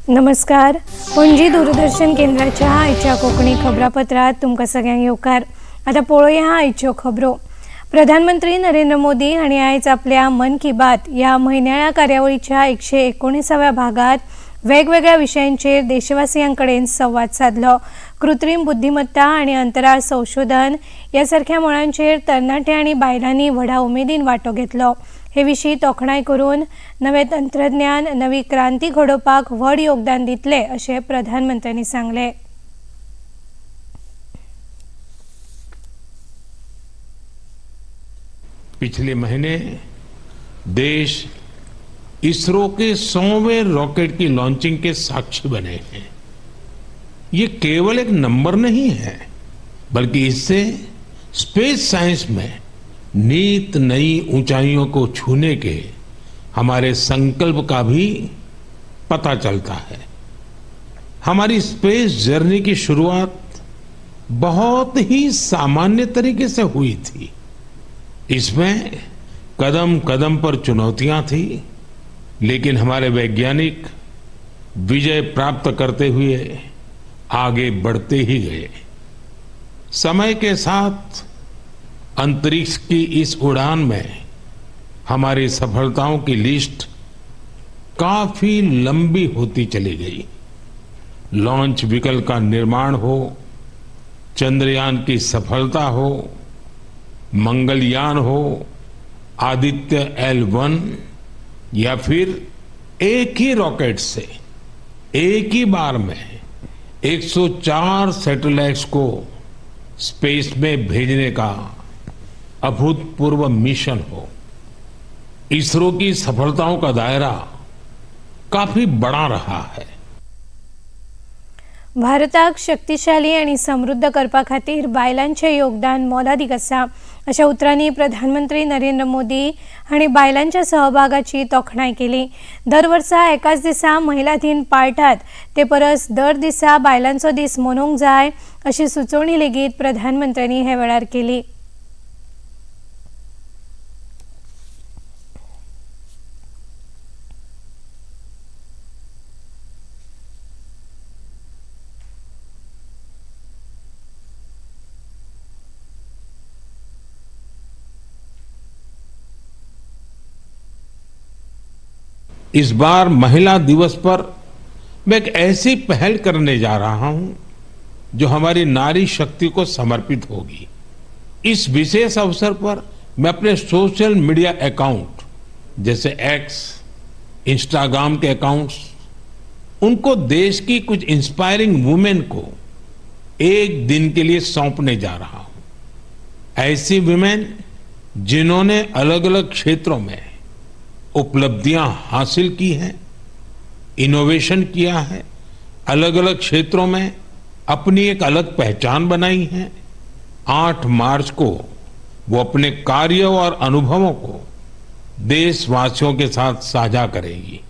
नमस्कार, पणजी दूरदर्शन केंद्राच्या आयच्या कोंकणी खबरापत्रात तुमकां सगळ्यांक येवकार। आतां पळोवया आयच्यो खबरो। प्रधानमंत्री नरेंद्र मोदी हांणी आयज आपल्या मन की बात ह्या म्हयन्याळ्या कार्यावळीच्या 119व्या भागात वेगवेगळ्या विशयांचेर देशवासियां कडेन संवाद सादलो। कृत्रीम बुद्धिमत्ता आनी अंतराळ संशोधन ह्या सारख्या मळांचेर तरणाटे आनी बायलांनी व्हडा उमेदीन वांटो घेतलो। हे विशीं तोखणाय करून नवे तंत्रज्ञान नवी क्रांती घडोवपाक व्हड योगदान दितले अशें प्रधानमंत्र्यांनी सांगलें। पिछले महीने देश इसरो के 100वें रॉकेट की लॉन्चिंग के साक्षी बने हैं। ये केवल एक नंबर नहीं है, बल्कि इससे स्पेस साइंस में नीत नई ऊंचाइयों को छूने के हमारे संकल्प का भी पता चलता है। हमारी स्पेस जर्नी की शुरुआत बहुत ही सामान्य तरीके से हुई थी। इसमें कदम कदम पर चुनौतियां थी, लेकिन हमारे वैज्ञानिक विजय प्राप्त करते हुए आगे बढ़ते ही गए। समय के साथ अंतरिक्ष की इस उड़ान में हमारी सफलताओं की लिस्ट काफी लंबी होती चली गई। लॉन्च व्हीकल का निर्माण हो, चंद्रयान की सफलता हो, मंगलयान हो, आदित्य L1 या फिर एक ही रॉकेट से एक ही बार में 104 सैटेलाइट्स को स्पेस में भेजने का अभूतपूर्व मिशन हो, इसरो की सफलताओं का दायरा काफी बड़ा रहा है। भारताक शक्तिशाली आणि समृद्ध करपा खातीर बायलांचें योगदान मोलादीक आसा अशा उतरांनी प्रधानमंत्री नरेंद्र मोदी हांणी बायलांच्या सहभागाची तोखणाय केली। दर वर्सा एकाच दिसा महिला दिन पाळटात ते परस दर दिसा बायलांचो दीस मनोवंक जाय अशी सुचोवणी लेगीत प्रधानमंत्र्यांनी हे वेळार केली। इस बार महिला दिवस पर मैं एक ऐसी पहल करने जा रहा हूं जो हमारी नारी शक्ति को समर्पित होगी। इस विशेष अवसर पर मैं अपने सोशल मीडिया अकाउंट जैसे एक्स, इंस्टाग्राम के अकाउंट्स, उनको देश की कुछ इंस्पायरिंग वुमेन को एक दिन के लिए सौंपने जा रहा हूं। ऐसी वुमेन जिन्होंने अलग अलग क्षेत्रों में उपलब्धियां हासिल की हैं, इनोवेशन किया है, अलग अलग क्षेत्रों में अपनी एक अलग पहचान बनाई है। 8 मार्च को वो अपने कार्यों और अनुभवों को देशवासियों के साथ साझा करेगी।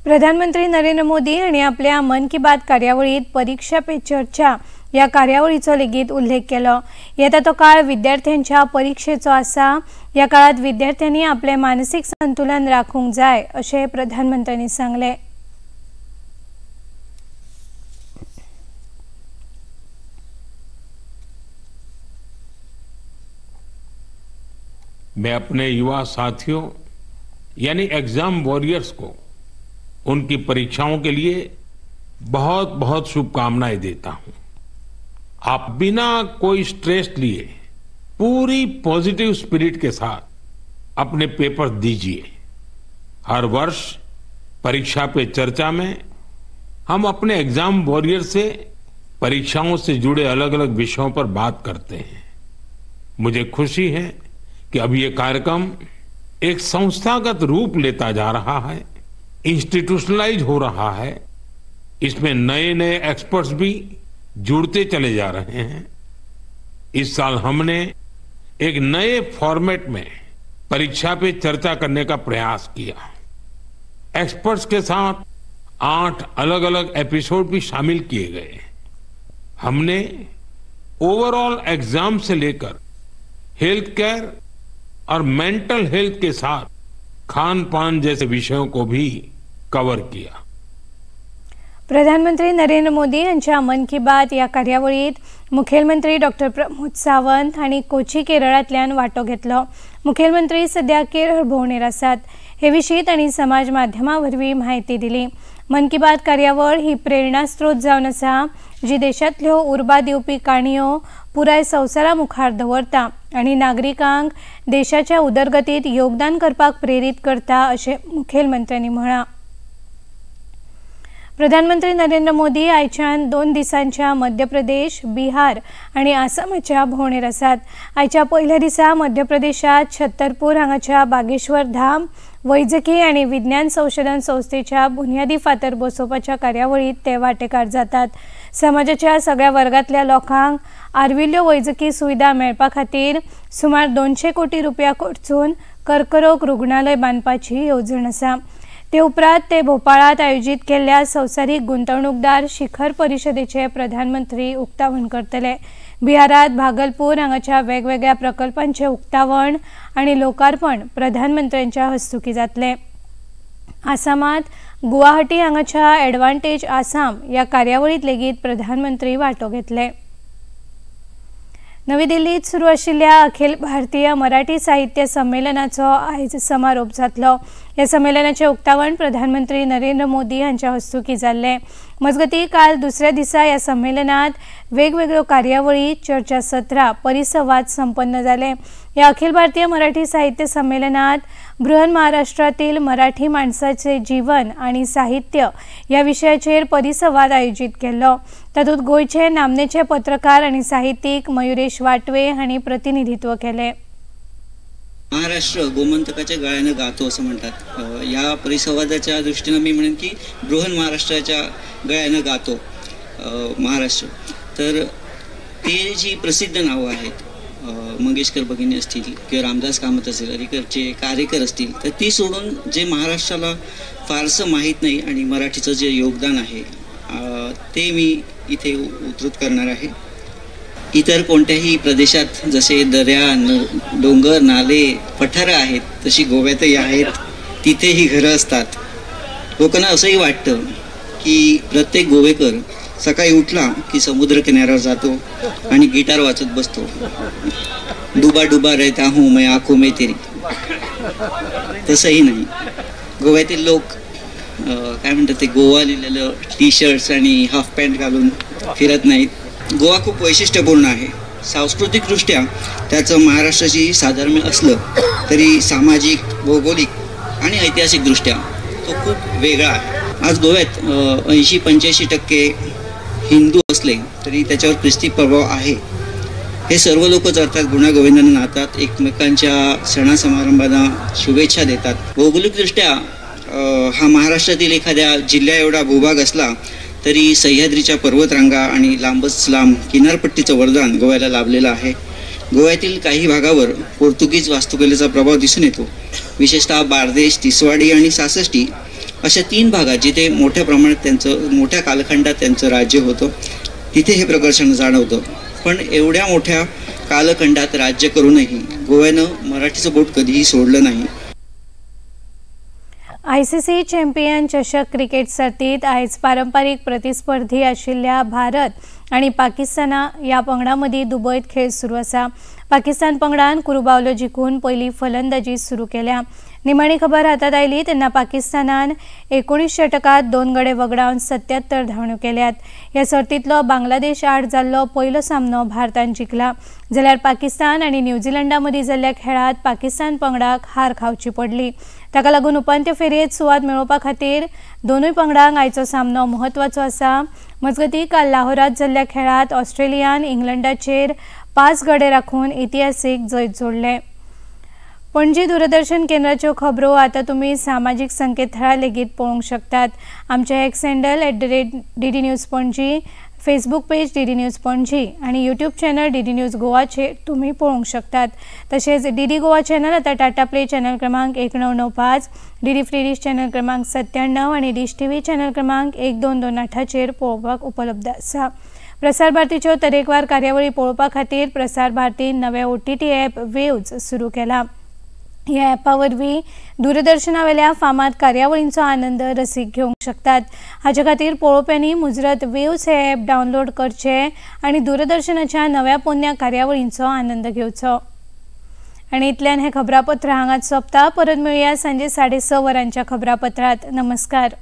प्रधानमंत्री नरेंद्र मोदी हांणी आपल्या मन की बात कार्यावळीत परीक्षा पे चर्चा ह्या कार्यावळीचो लेगीत उल्लेख केलो। येता तो काळ विद्यार्थ्यांच्या परीक्षेचो आसा। ह्या काळात विद्यार्थ्यांनी आपले मानसीक संतुलन राखूंक जाय अशें प्रधानमंत्र्यांनी सांगलें। मैं अपने युवा साथियों यानी एग्जाम वॉरियर्स को उनकी परीक्षाओं के लिए बहुत बहुत शुभकामनाएं देता हूं। आप बिना कोई स्ट्रेस लिए पूरी पॉजिटिव स्पिरिट के साथ अपने पेपर दीजिए। हर वर्ष परीक्षा पे चर्चा में हम अपने एग्जाम वॉरियर से परीक्षाओं से जुड़े अलग अलग विषयों पर बात करते हैं। मुझे खुशी है कि अब ये कार्यक्रम एक संस्थागत रूप लेता जा रहा है, इंस्टीट्यूशनलाइज हो रहा है। इसमें नए नए एक्सपर्ट्स भी जुड़ते चले जा रहे हैं। इस साल हमने एक नए फॉर्मेट में परीक्षा पे चर्चा करने का प्रयास किया। एक्सपर्ट्स के साथ 8 अलग अलग एपिसोड भी शामिल किए गए। हमने ओवरऑल एग्जाम से लेकर हेल्थ केयर और मेंटल हेल्थ के साथ खान पान जैसे विषयों को भी कवर किया। प्रधानमंत्री नरेंद्र मोदी हांच्या मन की बात ह्या कार्यावळींत मुखेलमंत्री डॉक्टर प्रमोद सावंत हांणी कोची केरळांतल्यान वांटो घेतलो. मुखेलमंत्री सध्या केरळ भोंवडेर आसात. हे विशीं तांणी समाज माध्यमां वरवीं म्हायती दिली. मन की बात कार्यावळ ही प्रेरणा स्रोत जावन आसा, जी देशांतल्यो उर्बा दिवपी काणयो पुराय संवसारा मुखार दवरता आनी नागरिकांक देशाच्या उदरगतीत योगदान करपाक प्रेरीत करता अशें मुखेलमंत्र्यांनी म्हळां. प्रधानमंत्री नरेंद्र मोदी आयच्यान 2 दिसांच्या मध्य प्रदेश, बिहार आनी आसामाच्या भोंवडेर आसात. आयच्या पयल्या दिसा मध्य प्रदेशात छत्तरपूर हांगाच्या बागेश्वर धाम वैजकी आनी विज्ञान संशोधन संस्थेच्या बुन्यादी फातर बसोवपाच्या कार्यावळीत ते वांटेकार जातात. समाजाच्या सगळ्या वर्गांतल्या लोकांक आर्विल्ल्यो वैजकी सुविधा मेळपा खातीर सुमार 200 कोटी रुपया खर्चून कर्करोग रुग्णालय बांदपाची येवजण आसा. ते उपरांत ते भोपाळात आयोजीत केल्ल्या संवसारीक गुंतवणूकदार शिखर परिशदेचे प्रधानमंत्री उक्तावण करतले. बिहारात भागलपूर हांगाच्या वेगवेगळ्या प्रकल्पांचे उक्तावण आनी लोकार्पण प्रधानमंत्र्यांच्या हस्तुकीं जातले. आसामात गुवाहाटी हांगाच्या एडवांटेज आसाम ह्या कार्यावळींत लेगीत प्रधानमंत्री वांटो घेतले. नवी दिल्लीत सुरू आशिल्ल्या अखिल भारतीय मराठी साहित्य संमेलनाचो आयज समारोप जातलो. ह्या संमेलनाचें उक्तावण प्रधानमंत्री नरेंद्र मोदी हांच्या हस्तुकीं जाल्लें. मजगतीं काल दुसऱ्या दिसा ह्या संमेलनात वेगवेगळ्यो कार्यावळी, चर्चासत्रां, परिसंवाद संपन्न जाले. ह्या अखिल भारतीय मराठी साहित्य संमेलनात बृहन महाराष्ट्रातील मराठी माणसाचे जीवन आनी साहित्य ह्या विशयाचेर परिसंवाद आयोजीत केल्लो. तातूंत गोंयचे नामनेचे पत्रकार आनी साहित्यीक मयुरेश वाटवे हांणी प्रतिनिधित्व केलें. महाराष्ट्र गोमंतकाच्या गळ्यानं गातो असं म्हणतात. या परिसंवादाच्या दृष्टीनं मी म्हणेन की बृहन महाराष्ट्राच्या गळ्यानं गातो महाराष्ट्र. तर ते जी प्रसिद्ध नावं आहेत, मंगेशकर भगिनी असतील किंवा रामदास कामत असेल, अलीकडचे कारेकर असतील, तर ती सोडून जे महाराष्ट्राला फारसं माहीत नाही आणि मराठीचं जे योगदान आहे ते मी इथे उद्धृत करणार आहे. इतर कोणत्याही प्रदेशात जसे दर्या, डोंगर, नाले, पठारं आहेत तशी गोव्यातही आहेत, तिथेही घरं असतात. लोकांना असंही वाटतं की प्रत्येक गोवेकर सकाळी उठला की समुद्र किनाऱ्यावर जातो आणि गिटार वाजत बसतो. डुबा डुबा रहता हूँ मैं आँखों में तेरी. तसंही नाही. गोव्यातील लोक काय म्हणतात ते गोवा लिहिलेलं टी शर्ट्स आणि हाफ पॅन्ट घालून फिरत नाहीत. गोवा खूप वैशिष्ट्यपूर्ण आहे. सांस्कृतिकदृष्ट्या त्याचं महाराष्ट्राशी साधर्म्य असलं तरी सामाजिक, भौगोलिक आणि ऐतिहासिकदृष्ट्या तो खूप वेगळा आहे. आज गोव्यात 80-85% हिंदू असले तरी त्याच्यावर ख्रिस्ती प्रभाव आहे. हे सर्व लोकच अर्थात गुणागोविंदांना नाहतात, एकमेकांच्या सणासमारंभांना शुभेच्छा देतात. भौगोलिकदृष्ट्या हा महाराष्ट्रातील एखाद्या जिल्ह्या एवढा भूभाग असला तरी सह्याद्रीच्या पर्वतरांगा आणि लांबच लांब किनारपट्टीचं वरदान गोव्याला लाभलेलं आहे. गोव्यातील काही भागावर पोर्तुगीज वास्तुकलेचा प्रभाव दिसून येतो. विशेषतः बार्देश, तिसवाडी आणि सासष्टी अशा 3 भागात जिथे मोठ्या प्रमाणात त्यांचं, मोठ्या कालखंडात त्यांचं राज्य होतं तिथे हे प्रकर्षण जाणवतं. पण एवढ्या मोठ्या कालखंडात राज्य करूनही गोव्यानं मराठीचं बोट कधीही सोडलं नाही. आयसीसी चॅम्पियन चषक क्रिकेट सर्तीत आयज पारंपारीक प्रतिस्पर्धी आशिल्ल्या भारत आनी पाकिस्ताना ह्या पंगडां मदीं दुबयत खेळ सुरू आसा. पाकिस्तान पंगडान कुरुबावलो जिखून पयली फलंदाजी सुरू केल्या. निमाणी खबर हातात आयली तेन्ना पाकिस्तानान 19 षटकात 2 गडे वगडावन 77 धांवण्यो केल्यात. ह्या सर्तींतलो बांगलादेश आड जाल्लो पयलो सामनो भारतान जिखला, जाल्यार पाकिस्तान आनी न्यूझीलंडा मदीं जाल्ल्या खेळांत पाकिस्तान पंगडाक हार खावची पडली. ताका लागून उपांत्य फेरयेंत सुवात मेळोवपा खातीर दोनूय पंगडांक आयचो सामनो म्हत्वाचो आसा. मजगतीं काल लाहोरात जाल्ल्या खेळांत ऑस्ट्रेलियान इंग्लंडाचेर 5 गडे राखून इतिहासीक जैत जोडलें. पणजी दूरदर्शन केंद्राच्यो खबरो आतां तुमी सामाजीक संकेतथळार लेगीत पळोवंक शकतात. आमचे X handle @DD News Panaji, Facebook page DD News Panaji आनी यूट्यूब चॅनल डीडी न्यूज गोवाचेर तुमी पळोवंक शकतात. तशेंच डीडी गोवा चॅनल आतां टाटा प्ले चॅनल क्रमांक 1995, डीडी फ्री डिश चॅनल क्रमांक 97 आनी डिश टीव्ही चॅनल क्रमांक 1228चेर पळोवपाक उपलब्ध आसा. प्रसार भारतीच्यो तरेकवार कार्यावळी पळोवपा खातीर प्रसार भारतीन नवे OTT app वेव्ज सुरू केला. ह्या ॲपा वरवीं दूरदर्शनावेल्या फामाद कार्यावळींचो आनंद रसीक घेवंक शकतात. हाचे खातीर पळोवप्यांनी मुजरत वेव्स हे ॲप डावनलोड करचे आनी दूरदर्शनाच्या नव्या पोन्न्या कार्यावळींचो आनंद घेवचो. आनी इतल्यान हें खबरापत्र हांगाच सोंपता. परत मेळया सांजे 6:30 वरांच्या खबरापत्रांत. नमस्कार.